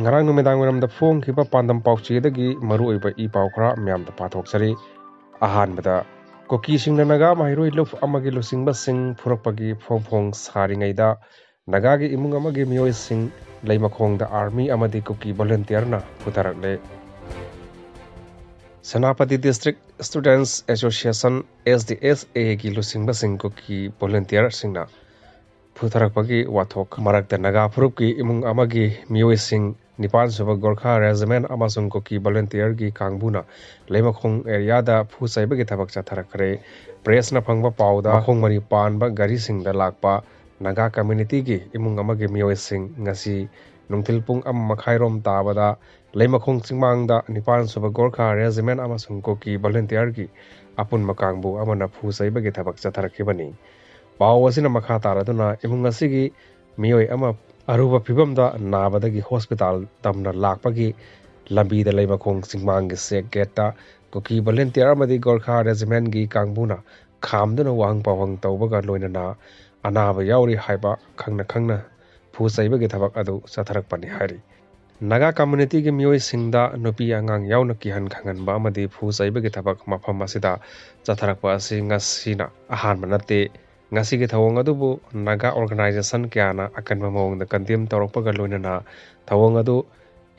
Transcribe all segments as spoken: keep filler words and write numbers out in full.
ꯉꯔꯥꯡ ꯅꯨꯃꯤꯗꯥꯡ ꯋꯥꯏꯔꯝꯗ ꯐꯣꯡꯈꯤꯕ ꯄꯥꯟꯗꯝ ꯄꯥꯎꯆꯦꯗꯒꯤ ꯃꯔꯨꯑꯣꯏꯕ ꯏ ꯄꯥꯎ ꯈꯔ ꯃꯌꯥꯝꯗ ꯄꯥꯊꯣꯛꯆꯔꯤ꯫ ꯑꯍꯥꯟꯕꯗ, ꯀꯨꯀꯤꯁꯤꯡꯅ ꯅꯥꯒꯥ ꯃꯍꯩꯔꯣꯏ ꯂꯨꯞ ꯑꯃꯒꯤ ꯂꯨꯆꯤꯡꯕꯁꯤꯡ ꯐꯨꯔꯛꯄꯒꯤ ꯐꯣꯡ ꯐꯣꯡ ꯁꯥꯔꯤꯉꯩꯗ ꯅꯥꯒꯥꯒꯤ ꯏꯃꯨꯡ ꯑꯃꯒꯤ ꯃꯤꯑꯣꯏꯁꯤꯡ ꯂꯩꯃꯈꯣꯡꯗ ꯑꯥꯔꯃꯤ ꯑꯃꯗꯤ ꯀꯨꯀꯤ ꯚꯣꯂꯨꯟꯇꯤꯌꯔꯅ ꯐꯨꯊꯔꯛꯂꯦ꯫ Senapati district students association, S D S ꯑꯦꯒꯤ ꯂꯨꯆꯤꯡꯕꯁꯤꯡ ꯀꯨꯀꯤ ꯚꯣꯂꯨꯟꯇꯤꯌꯔꯁꯤꯡꯅ ꯐꯨꯊꯔꯛꯄꯒꯤ ꯋꯥꯊꯣꯛ ꯃꯔꯛꯇ ꯅꯥꯒꯥ ꯐꯨꯔꯨꯞꯀꯤ ꯏꯃꯨꯡ ꯑꯃꯒꯤ ꯃꯤꯑꯣꯏꯁꯤꯡ, ꯅꯤꯄꯥꯟ ꯁꯨꯕ ꯒꯣꯔꯈꯥ ꯔꯦꯖꯤꯃꯦꯟꯠ ꯑꯃꯁꯨꯡ ꯀꯨꯀꯤ ꯚꯣꯂꯨꯟꯇꯤꯌꯔꯒꯤ ꯀꯥꯡꯕꯨꯅ ꯂꯩꯃꯈꯣꯡ ꯑꯦꯔꯤꯌꯥꯗ ꯐꯨ ꯆꯩꯕꯒꯤ ꯊꯕꯛ ꯆꯠꯊꯔꯛꯈ꯭ꯔꯦ꯫ ꯄ꯭ꯔꯦꯁꯅ ꯐꯪꯕ ꯄꯥꯎꯗ, ꯃꯈꯣꯡ ꯃꯔꯤ ꯄꯥꯟꯕ ꯒꯥꯔꯤꯁꯤꯡꯗ ꯂꯥꯛꯄ ꯅꯥꯒꯥ ꯀꯝꯃ꯭ꯌꯨꯅꯤꯇꯤꯒꯤ ꯏꯃꯨꯡ ꯑꯃꯒꯤ ꯃꯤꯑꯣꯏꯁꯤꯡ ꯉꯁꯤ ꯅꯨꯡꯊꯤꯜ ꯄꯨꯡ ꯑꯃ ꯃꯈꯥꯏꯔꯣꯝ ꯇꯥꯕꯗ ꯂꯩꯃꯈꯣꯡ ꯆꯤꯡꯃꯥꯡꯗ ꯅꯤꯄꯥꯟ ꯁꯨꯕ ꯒꯣꯔꯈꯥ ꯔꯦꯖꯤꯃꯦꯟꯠ ꯑꯃꯁꯨꯡ ꯀꯨꯀꯤ ꯚꯣꯂꯨꯟꯇꯤꯌꯔꯒꯤ ꯑꯄꯨꯟꯕ ꯀꯥꯡꯕꯨ ꯑꯃꯅ ꯐꯨ ꯆꯩꯕꯒꯤ ꯊꯕꯛ ꯆꯠꯊꯔꯛꯈꯤꯕꯅꯤ꯫ ꯄꯥꯎ ꯑꯁꯤꯅ ꯃꯈꯥ ꯇꯥꯔꯗꯨꯅ ꯏꯃꯨꯡ ꯑꯁꯤꯒꯤ ꯃꯤꯑꯣꯏ ꯑꯃ ꯑꯔꯨꯕ ꯐꯤꯚꯝꯗ ꯅꯥꯕꯗꯒꯤ ꯍꯣꯁꯄꯤꯇꯥꯜ ꯇꯝꯅ ꯂꯥꯛꯄꯒꯤ ꯂꯝꯕꯤꯗ ꯂꯩꯃꯈꯣꯡ ꯆꯤꯡꯃꯥꯡꯒꯤ ꯆꯦꯛ ꯒꯦꯠꯇ ꯀꯨꯀꯤ ꯚꯣꯂꯨꯟꯇꯤꯌꯔ ꯑꯃꯗꯤ ꯒꯣꯔꯈꯥ ꯔꯦꯖꯤꯃꯦꯟꯠꯀꯤ ꯀꯥꯡꯕꯨꯅ ꯈꯥꯝꯗꯨꯅ ꯋꯥꯍꯪ ꯄꯥꯎꯍꯪ ꯇꯧꯕꯒ ꯂꯣꯏꯅꯅ ꯑꯅꯥꯕ ꯌꯥꯎꯔꯤ ꯍꯥꯏꯕ ꯈꯪꯅ ꯈꯪꯅ ꯐꯨ ꯆꯩꯕꯒꯤ ꯊꯕꯛ ꯑꯗꯨ ꯆꯠꯊꯔꯛꯄꯅꯤ ꯍꯥꯏꯔꯤ꯫ ꯅꯥꯒꯥ ꯀꯝꯃ꯭ꯌꯨꯅꯤꯇꯤꯒꯤ ꯃꯤꯑꯣꯏꯁꯤꯡꯗ ꯅꯨꯄꯤ ꯑꯉꯥꯡ ꯌꯥꯎꯅ ꯀꯤꯍꯟ ꯈꯪꯍꯟꯕ ꯑꯃꯗꯤ ꯐꯨ ꯆꯩꯕꯒꯤ ꯊꯕꯛ ꯃꯐꯝ ꯑꯁꯤꯗ ꯆꯠꯊꯔꯛꯄ ꯑꯁꯤ ꯉꯁꯤꯅ ꯑꯍꯥꯟꯕ ꯅꯠꯇꯦ꯫ ꯉꯁꯤꯒꯤ ꯊꯧꯑꯣꯡ ꯑꯗꯨꯕꯨ ꯅꯥꯒꯥ ꯑꯣꯔꯒꯅꯥꯏꯖꯦꯁꯟ ꯀꯌꯥꯅ ꯑꯀꯟꯕ ꯃꯑꯣꯡꯗ ꯀꯟꯗꯦꯝ ꯇꯧꯔꯛꯄꯒ ꯂꯣꯏꯅꯅ ꯊꯧꯑꯣꯡ ꯑꯗꯨ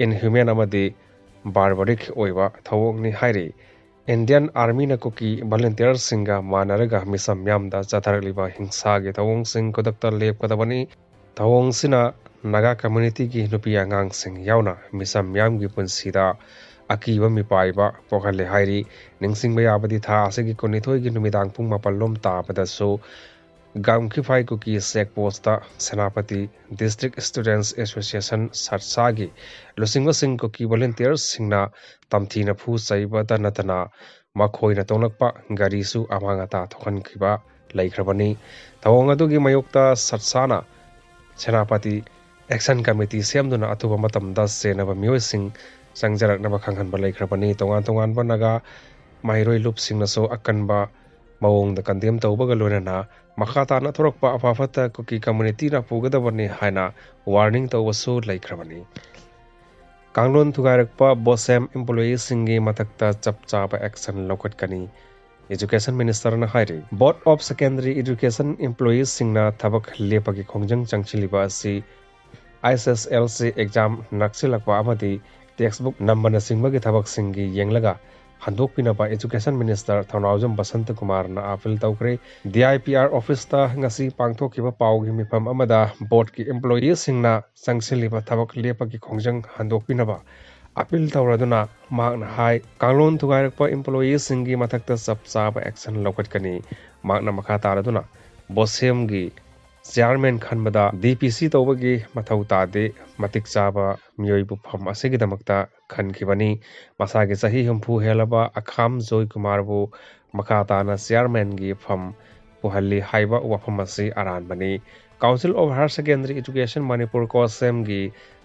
ꯏꯟꯍ꯭ꯌꯨꯃꯦꯟ ꯑꯃꯗꯤ ꯕꯥꯔꯕꯔꯤꯛ ꯑꯣꯏꯕ ꯊꯧꯑꯣꯡꯅꯤ ꯍꯥꯏꯔꯤ꯫ ꯏꯟꯗꯤꯌꯟ ꯑꯥꯔꯃꯤꯅ ꯀꯨꯀꯤ ꯚꯣꯂꯨꯟꯇꯤꯌꯔꯁꯤꯡꯒ ꯃꯥꯟꯅꯔꯒ ꯃꯤꯆꯝ ꯃꯤꯌꯥꯝꯗ ꯆꯠꯊꯔꯛꯂꯤꯕ ꯍꯤꯡꯁꯥꯒꯤ ꯊꯧꯑꯣꯡꯁꯤꯡ ꯈꯨꯗꯛꯇ ꯂꯦꯞꯀꯗꯕꯅꯤ꯫ ꯊꯧꯑꯣꯡꯁꯤꯅ ꯅꯥꯒꯥ ꯀꯝꯃ꯭ꯌꯨꯅꯤꯇꯤꯒꯤ ꯅꯨꯄꯤ ꯑꯉꯥꯡꯁꯤꯡ ꯌꯥꯎꯅ ꯃꯤꯆꯝ ꯃꯤꯌꯥꯝꯒꯤ ꯄꯨꯟꯁꯤꯗ ꯑꯀꯤꯕ ꯃꯤꯄꯥꯏꯕ ꯄꯣꯛꯍꯜꯂꯦ ꯍꯥꯏꯔꯤ꯫ ꯅꯤꯡꯁꯤꯡꯕ ꯌꯥꯕꯗꯤ ꯊꯥ ꯑꯁꯤꯒꯤ ꯀꯨꯟꯅꯤꯊꯣꯏꯒꯤ ꯅꯨꯃꯤꯗꯥꯡ ꯄꯨꯡ ꯃꯥꯄꯜ ꯂꯣꯝ ꯇꯥꯕꯗꯁꯨ ꯒꯥꯝꯈꯤꯐꯥꯏ Kuki check post Senapati district students association ꯁꯠꯁꯥꯒꯤ ꯂꯨꯆꯤꯡꯕꯁꯤꯡ ꯀꯨꯀꯤ ꯚꯣꯂꯨꯟꯇꯤꯌꯔꯁꯤꯡꯅ ꯇꯝꯊꯤꯅ ꯐꯨ ꯆꯩꯕꯇ ꯅꯠꯇꯅ ꯃꯈꯣꯏꯅ ꯇꯣꯡꯂꯛꯄ ꯒꯥꯔꯤꯁꯨ ꯑꯃꯥꯡ ꯑꯇꯥ ꯊꯣꯛꯍꯟꯈꯤꯕ ꯂꯩꯈ꯭ꯔꯕꯅꯤ꯫ ꯊꯧꯑꯣꯡ ꯑꯗꯨꯒꯤ ꯃꯥꯌꯣꯛꯇ ꯁꯠꯁꯥꯅ ꯁꯦꯅꯥꯄꯇꯤ ꯑꯦꯛꯁꯟ ꯀꯃꯤꯇꯤ ꯁꯦꯝꯗꯨꯅ ꯑꯊꯨꯕ ꯃꯇꯝꯗ ꯆꯦꯟꯅꯕ ꯃꯤꯑꯣꯏꯁꯤꯡ ꯆꯪꯖꯔꯛꯅꯕ ꯈꯪꯍꯟꯕ ꯂꯩꯈ꯭ꯔꯕꯅꯤ꯫ ꯇꯣꯉꯥꯟ ꯇꯣꯉꯥꯟꯕ ꯅꯥꯒꯥ ꯃꯍꯩꯔꯣꯏ ꯂꯨꯞꯁꯤꯡꯅꯁꯨ ꯑꯀꯟꯕ ꯃꯑꯣꯡꯗ ꯀꯟꯗꯦꯝ ꯇꯧꯕꯒ ꯂꯣꯏꯅꯅ ꯃꯈꯥ ꯇꯥꯅ ꯊꯣꯔꯛꯄ ꯑꯐ ꯐꯠꯇ ꯀꯨꯀꯤ ꯀꯝꯃ꯭ꯌꯨꯅꯤꯇꯤꯅ ꯄꯨꯒꯗꯕꯅꯤ ꯍꯥꯏꯅ ꯋꯥꯔꯅꯤꯡ ꯇꯧꯕꯁꯨ ꯂꯩꯈ꯭ꯔꯕꯅꯤ꯫ ꯀꯥꯡꯂꯣꯟ ꯊꯨꯒꯥꯏꯔꯛꯄ ꯕꯣꯁꯦꯝ ꯏꯝꯄ꯭ꯂꯣꯌꯤꯁꯤꯡꯒꯤ ꯃꯊꯛꯇ ꯆꯞ ꯆꯥꯕ ꯑꯦꯛꯁꯟ ꯂꯧꯈꯠꯀꯅꯤ꯫ ꯏꯖꯨꯀꯦꯁꯟ ꯃꯤꯅꯤꯁꯇꯔꯅ ꯍꯥꯏꯔꯤ, ꯕꯣꯔꯗ ꯑꯣꯐ ꯁꯦꯀꯦꯟꯗꯔꯤ ꯏꯗꯨꯀꯦꯁꯟ ꯏꯝꯄ꯭ꯂꯣꯌꯤꯁꯤꯡꯅ ꯊꯕꯛ ꯂꯦꯞꯄꯒꯤ ꯈꯣꯡꯖꯪ ꯆꯪꯁꯤꯜꯂꯤꯕ ꯑꯁꯤ ꯑꯥꯏ ꯑꯦꯁ ꯑꯦꯁ ꯑꯦꯜ ꯁꯤ ꯑꯦꯛꯖꯥꯝ ꯅꯛꯁꯤꯜꯂꯛꯄ ꯑꯃꯗꯤ ꯇꯦꯛꯁꯕꯨꯛ ꯅꯝꯕꯅꯆꯤꯡꯕꯒꯤ ꯊꯕꯛꯁꯤꯡꯒꯤ ꯌꯦꯡꯂꯒ ꯍꯟꯗꯣꯛꯄꯤꯅꯕ ꯏꯖꯨꯀꯦꯁꯟ ꯃꯤꯅꯤꯁꯇꯔ ꯊꯧꯅꯥꯎꯖꯝ ꯕꯁꯟꯇ ꯀꯨꯃꯥꯔꯅ ꯑꯥꯄꯤꯜ ꯇꯧꯈ꯭ꯔꯦ꯫ ꯗꯤ ꯑꯥꯏ ꯄꯤ ꯑꯥꯔ ꯑꯣꯐꯤꯁꯇ ꯉꯁꯤ ꯄꯥꯡꯊꯣꯛꯈꯤꯕ ꯄꯥꯎꯒꯤ ꯃꯤꯐꯝ ꯑꯃꯗ ꯕꯣꯔꯗꯀꯤ ꯏꯝꯄ꯭ꯂꯣꯌꯤꯁꯤꯡꯅ ꯆꯪꯁꯤꯜꯂꯤꯕ ꯊꯕꯛ ꯂꯦꯞꯄꯒꯤ ꯈꯣꯡꯖꯪ ꯍꯟꯗꯣꯛꯄꯤꯅꯕ ꯑꯥꯄꯤꯜ ꯇꯧꯔꯗꯨꯅ ꯃꯍꯥꯛꯅ ꯍꯥꯏ, ꯀꯥꯡꯂꯣꯟ ꯊꯨꯒꯥꯏꯔꯛꯄ ꯏꯝꯄ꯭ꯂꯣꯌꯤꯁꯤꯡꯒꯤ ꯃꯊꯛꯇ ꯆꯞ ꯆꯥꯕ ꯑꯦꯛꯁꯟ ꯂꯧꯈꯠꯀꯅꯤ꯫ ꯃꯍꯥꯛꯅ ꯃꯈꯥ ꯇꯥꯔꯗꯨꯅ ꯕꯣꯁꯦꯝꯒꯤ ꯆꯤꯌꯥꯔꯃꯦꯟ ꯈꯟꯕꯗ ꯗꯤ ꯄꯤ ꯁꯤ ꯇꯧꯕꯒꯤ ꯃꯊꯧ ꯇꯥꯗꯦ, ꯃꯇꯤꯛ ꯆꯥꯕ ꯃꯤꯑꯣꯏꯕꯨ ꯐꯝ ꯑꯁꯤꯒꯤꯗꯃꯛꯇ ꯈꯟꯈꯤꯕꯅꯤ꯫ ꯃꯁꯥꯒꯤ ꯆꯍꯤ ꯍꯨꯝꯐꯨ ꯍꯦꯜꯂꯕ ꯑꯈꯥꯝ ꯖꯣꯏ ꯀꯨꯃꯥꯔꯕꯨ ꯃꯈꯥ ꯇꯥꯅ ꯆꯤꯌꯥꯔꯃꯦꯟꯒꯤ ꯐꯝ ꯄꯨꯍꯜꯂꯤ ꯍꯥꯏꯕ ꯋꯥꯐꯝ ꯑꯁꯤ ꯑꯔꯥꯟꯕꯅꯤ꯫ Council of Higher Secondary Education Manipur, ꯀꯣꯁꯦꯝꯒꯤ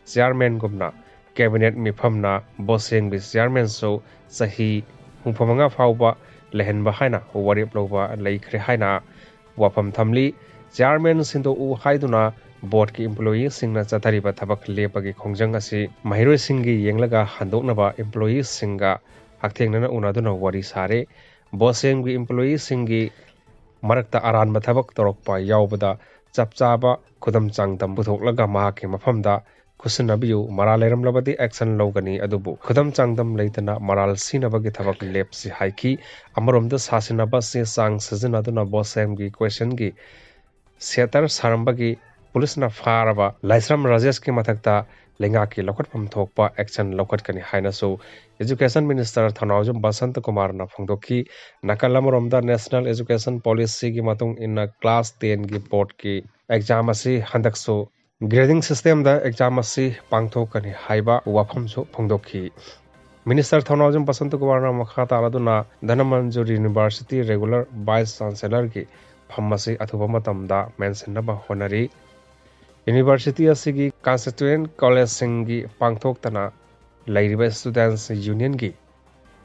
ꯆꯤꯌꯥꯔꯃꯦꯟꯒꯨꯝꯅ ꯀꯦꯕꯤꯅꯦꯠ ꯃꯤꯐꯝꯅ ꯕꯣꯁꯦꯝꯒꯤ ꯆꯤꯌꯥꯔꯃꯦꯟꯁꯨ ꯆꯍꯤ ꯍꯨꯝꯐꯨ ꯃꯉꯥ ꯐꯥꯎꯕ ꯂꯩꯍꯟꯕ ꯍꯥꯏꯅ ꯋꯥꯔꯦꯞ ꯂꯧꯕ ꯂꯩꯈ꯭ꯔꯦ ꯍꯥꯏꯅ ꯋꯥꯐꯝ ꯊꯝꯂꯤ꯫ ꯆꯤꯌꯥꯔꯃꯦꯟ ꯁꯤꯟꯗꯣꯛꯎ ꯍꯥꯏꯗꯨꯅ ꯕꯣꯔꯗꯀꯤ ꯏꯝꯄ꯭ꯂꯣꯌꯤꯁꯤꯡꯅ ꯆꯠꯊꯔꯤꯕ ꯊꯕꯛ ꯂꯦꯞꯄꯒꯤ ꯈꯣꯡꯖꯪ ꯑꯁꯤ ꯃꯍꯩꯔꯣꯏꯁꯤꯡꯒꯤ ꯌꯦꯡꯂꯒ ꯍꯟꯗꯣꯛꯅꯕ ꯏꯝꯄ꯭ꯂꯣꯌꯤꯁꯤꯡꯒ ꯍꯛꯊꯦꯡꯅꯅ ꯎꯅꯗꯨꯅ ꯋꯥꯔꯤ ꯁꯥꯔꯦ꯫ ꯕꯣꯁꯦꯝꯒꯤ ꯏꯝꯄ꯭ꯂꯣꯌꯤꯁꯤꯡꯒꯤ ꯃꯔꯛꯇ ꯑꯔꯥꯟꯕ ꯊꯕꯛ ꯇꯧꯔꯛꯄ ꯌꯥꯎꯕꯗ ꯆꯞ ꯆꯥꯕ ꯈꯨꯗꯝ ꯆꯥꯡꯗꯝ ꯄꯨꯊꯣꯛꯂꯒ ꯃꯍꯥꯛꯀꯤ ꯃꯐꯝꯗ ꯈꯨꯠꯁꯤꯟꯅꯕꯤꯌꯨ, ꯃꯔꯥꯜ ꯂꯩꯔꯝꯂꯕꯗꯤ ꯑꯦꯛꯁꯟ ꯂꯧꯒꯅꯤ, ꯑꯗꯨꯕꯨ ꯈꯨꯗꯝ ꯆꯥꯡꯗꯝ ꯂꯩꯇꯅ ꯃꯔꯥꯜ ꯁꯤꯅꯕꯒꯤ ꯊꯕꯛ ꯂꯦꯞꯁꯤ ꯍꯥꯏꯈꯤ꯫ ꯑꯃꯔꯣꯝꯗ ꯁꯥꯁꯤꯟꯅꯕ ꯆꯦ ꯆꯥꯡ ꯁꯤꯖꯤꯟꯅꯗꯨꯅ ꯕꯣꯁꯦꯝꯒꯤ ꯀꯣꯏꯁꯟꯒꯤ ꯁꯦꯇꯔ ꯁꯥꯔꯝꯕꯒꯤ ꯄꯨꯂꯤꯁꯅ ꯐꯥꯔꯕ ꯂꯥꯏꯁ꯭ꯔꯝ ꯔꯥꯖꯦꯁꯀꯤ ꯃꯊꯛꯇ ꯂꯩꯉꯥꯛꯀꯤ ꯂꯧꯈꯠꯐꯝ ꯊꯣꯛꯄ ꯑꯦꯛꯁꯟ ꯂꯧꯈꯠꯀꯅꯤ ꯍꯥꯏꯅꯁꯨ ꯏꯖꯨꯀꯦꯁꯟ ꯃꯤꯅꯤꯁꯇꯔ ꯊꯧꯅꯥꯎꯖꯝ ꯕꯁꯟꯇ ꯀꯨꯃꯥꯔꯅ ꯐꯣꯡꯗꯣꯛꯈꯤ꯫ ꯅꯥꯀꯜ ꯑꯃꯔꯣꯝꯗ ꯅꯦꯁꯅꯦꯜ ꯏꯖꯨꯀꯦꯁꯟ ꯄꯣꯂꯤꯁꯤꯒꯤ ꯃꯇꯨꯡ ꯏꯟꯅ ꯀ꯭ꯂꯥꯁ ꯇꯦꯟꯒꯤ ꯕꯣꯔꯗꯀꯤ ꯑꯦꯛꯖꯥꯝ ꯑꯁꯤ ꯍꯟꯗꯛꯁꯨ ꯒ꯭ꯔꯦꯗꯤꯡ ꯁꯤꯁꯇꯦꯝꯗ ꯑꯦꯛꯖꯥꯝ ꯑꯁꯤ ꯄꯥꯡꯊꯣꯛꯀꯅꯤ ꯍꯥꯏꯕ ꯋꯥꯐꯝꯁꯨ ꯐꯣꯡꯗꯣꯛꯈꯤ꯫ ꯃꯤꯅꯤꯁꯇꯔ ꯊꯧꯅꯥꯎꯖꯝ ꯕꯁꯟꯇ ꯀꯨꯃꯥꯔꯅ ꯃꯈꯥ ꯇꯥꯔꯗꯨꯅ ꯙꯅꯃꯟꯖꯨꯔ ꯌꯨꯅꯤꯚꯔꯁꯤꯇꯤ ꯔꯦꯒꯨꯂꯔ ꯚꯥꯏꯁ ꯆꯥꯟꯁꯦꯂꯔꯒꯤ ꯐꯝ ꯑꯁꯤ ꯑꯊꯨꯕ ꯃꯇꯝꯗ ꯃꯦꯟꯁꯤꯟꯅꯕ ꯍꯣꯠꯅꯔꯤ꯫ ꯌꯨꯅꯤꯚꯔꯁꯤꯇꯤ ꯑꯁꯤꯒꯤ ꯀꯟꯁꯇꯤꯇ꯭ꯌꯨꯌꯦꯟ ꯀꯣꯂꯦꯖꯁꯤꯡꯒꯤ ꯄꯥꯡꯊꯣꯛꯇꯅ ꯂꯩꯔꯤꯕ ꯁ꯭ꯇꯨꯗꯦꯟꯠꯁ ꯌꯨꯅꯤꯌꯟꯒꯤ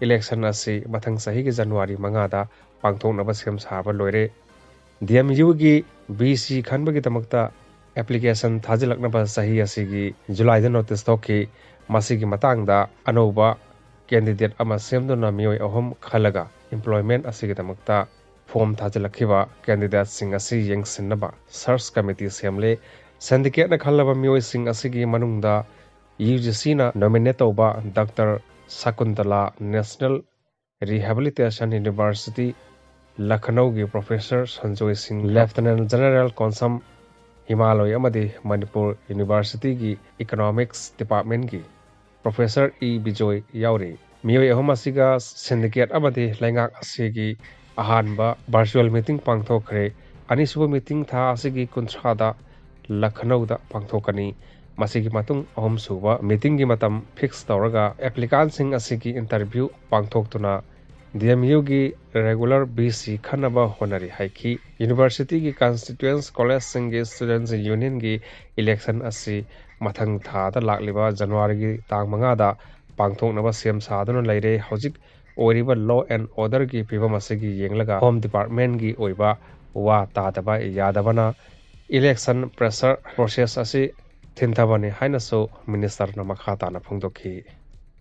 ꯏꯂꯦꯛꯁꯟ ꯑꯁꯤ ꯃꯊꯪ ꯆꯍꯤꯒꯤ ꯖꯅꯋꯥꯔꯤ ꯃꯉꯥꯗ ꯄꯥꯡꯊꯣꯛꯅꯕ ꯁꯦꯝ ꯁꯥꯕ ꯂꯣꯏꯔꯦ꯫ ꯗꯤ ꯑꯦꯝ ꯌꯨꯒꯤ ꯚꯤ ꯁꯤ ꯈꯟꯕꯒꯤꯗꯃꯛꯇ ꯑꯦꯄ꯭ꯂꯤꯀꯦꯁꯟ ꯊꯥꯖꯤꯜꯂꯛꯅꯕ ꯆꯍꯤ ꯑꯁꯤꯒꯤ ꯖꯨꯂꯥꯏꯗ ꯅꯣꯇꯤꯁ ꯊꯣꯛꯈꯤ꯫ ꯃꯁꯤꯒꯤ ꯃꯇꯥꯡꯗ ꯑꯅꯧꯕ candidate ꯑꯃ ꯁꯦꯝꯗꯨꯅ ꯃꯤꯑꯣꯏ ꯑꯍꯨꯝ ꯈꯜꯂꯒ employment ꯑꯁꯤꯒꯤꯗꯃꯛꯇ form ꯊꯥꯖꯤꯜꯂꯛꯈꯤꯕ candidateꯁꯤꯡ ꯑꯁꯤ ꯌꯦꯡꯁꯤꯟꯅꯕ search committee ꯁꯦꯝꯂꯦ꯫ Syndicateꯅ ꯈꯜꯂꯕ ꯃꯤꯑꯣꯏꯁꯤꯡ ꯑꯁꯤꯒꯤ ꯃꯅꯨꯡꯗ UGCꯅ nominate ꯇꯧꯕ Doctor Shakuntala National Rehabilitation University, ꯂꯈꯅꯧꯒꯤ Professor Sanjoy ꯁꯤꯡ, Lieutenant General ꯀꯣꯟꯁꯝ ꯍꯤꯃꯥꯂꯣꯏ ꯑꯃꯗꯤ Manipur Universityꯒꯤ Economics Departmentꯀꯤ Professor E Bijoy ꯌꯥꯎꯔꯤ꯫ ꯃꯤꯑꯣꯏ ꯑꯍꯨꯝ ꯑꯁꯤꯒ syndicate ꯑꯃꯗꯤ ꯂꯩꯉꯥꯛ ꯑꯁꯤꯒꯤ ꯑꯍꯥꯟꯕ virtual meeting ꯄꯥꯡꯊꯣꯛꯈ꯭ꯔꯦ꯫ ꯑꯅꯤꯁꯨꯕ meeting ꯊꯥ ꯑꯁꯤꯒꯤ ꯀꯨꯟꯊ꯭ꯔꯥꯗ ꯂꯈꯅꯧꯗ ꯄꯥꯡꯊꯣꯛꯀꯅꯤ꯫ ꯃꯁꯤꯒꯤ ꯃꯇꯨꯡ ꯑꯍꯨꯝꯁꯨꯕ meetingꯒꯤ ꯃꯇꯝ fix ꯇꯧꯔꯒ applicantꯁꯤꯡ ꯑꯁꯤꯒꯤ interview ꯄꯥꯡꯊꯣꯛꯇꯨꯅ DMUꯒꯤ regular VC ꯈꯟꯅꯕ ꯍꯣꯠꯅꯔꯤ ꯍꯥꯏꯈꯤ꯫ Universityꯒꯤ constituent collegeꯁꯤꯡꯒꯤ Students Unionꯒꯤ election ꯑꯁꯤ ꯃꯊꯪ ꯊꯥꯗ ꯂꯥꯛꯂꯤꯕ Januaryꯒꯤ ꯇꯥꯡ ꯃꯉꯥꯗ ꯄꯥꯡꯊꯣꯛꯅꯕ ꯁꯦꯝ ꯁꯥꯗꯨꯅ ꯂꯩꯔꯦ꯫ ꯍꯧꯖꯤꯛ ꯑꯣꯏꯔꯤꯕ law and orderꯒꯤ ꯐꯤꯕꯝ ꯑꯁꯤꯒꯤ ꯌꯦꯡꯂꯒ Home Departmentꯒꯤ ꯑꯣꯏꯕ ꯋꯥ ꯇꯥꯗꯕ ꯌꯥꯗꯕꯅ election pressure process ꯑꯁꯤ ꯊꯤꯟꯊꯕꯅꯤ ꯍꯥꯏꯅꯁꯨ ministerꯅ ꯃꯈꯥ ꯇꯥꯅ ꯐꯣꯡꯗꯣꯛꯈꯤ꯫